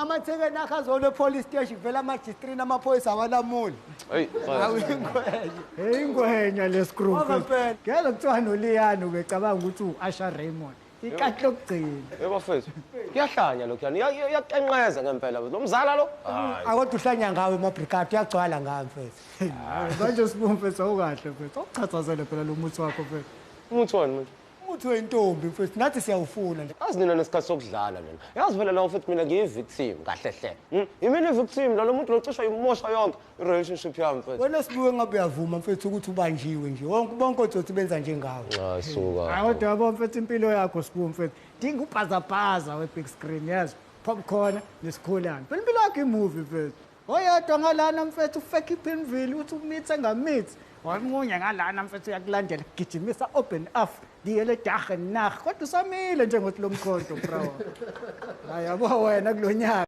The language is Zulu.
Amathekeni akho azolwe epolice station kuvela amajistrini amaphoyisa awalamuli. Hey, Hawu ingwenye. Hey ingwenya le screw. Wava mpela. Ngeke kuthiwa noLiyani ubecabanga ukuthi u-Asha Raymond. Ikati lokugcina. Yebo mfethu. Kuyahlanya lokhu yani. Iyakenqeza ngempela. Lo mzala lo. Hayi. Akodwa uhlanya ngawe mabrigade uyagcwala ngawe mfethu. Manje Sibu mfethu awukahle mfethu. Awuchathazele phela lo muthi wakho mfethu. Umuthi wani manje? Umuthi wentombi mfethu nathi siyawufuna nje. Yazi nina nesikhathi sokudlala nina. Yazi vele la mfethu mina ngiyi-victim kahle hle. Yimina i-victim la lo muntu lo cishe imosha yonke i-relationship yami mfethu. Wena sibuke ngabe uyavuma mfethu ukuthi ubanjiwe nje. Wonke bonke otsotsi benza njengawe. Hayi suka. Hayi kodwa yabo mfethu impilo yakho Sibu mfethu. Dinga ubhazabhaza we-big screen yazi. Popcorn nesikhulana. Phela impilo yakho imovie mfethu. Oyedwa ngalana mfethu ufake ipinville uthi umithe ngamithi. Wamunye ngalana mfethu uyakulandela gijimisa open up diyele dag en nag. Kodwa usamile njengothi lo mkhonto bro. Hayi yabo wena kulonyaka.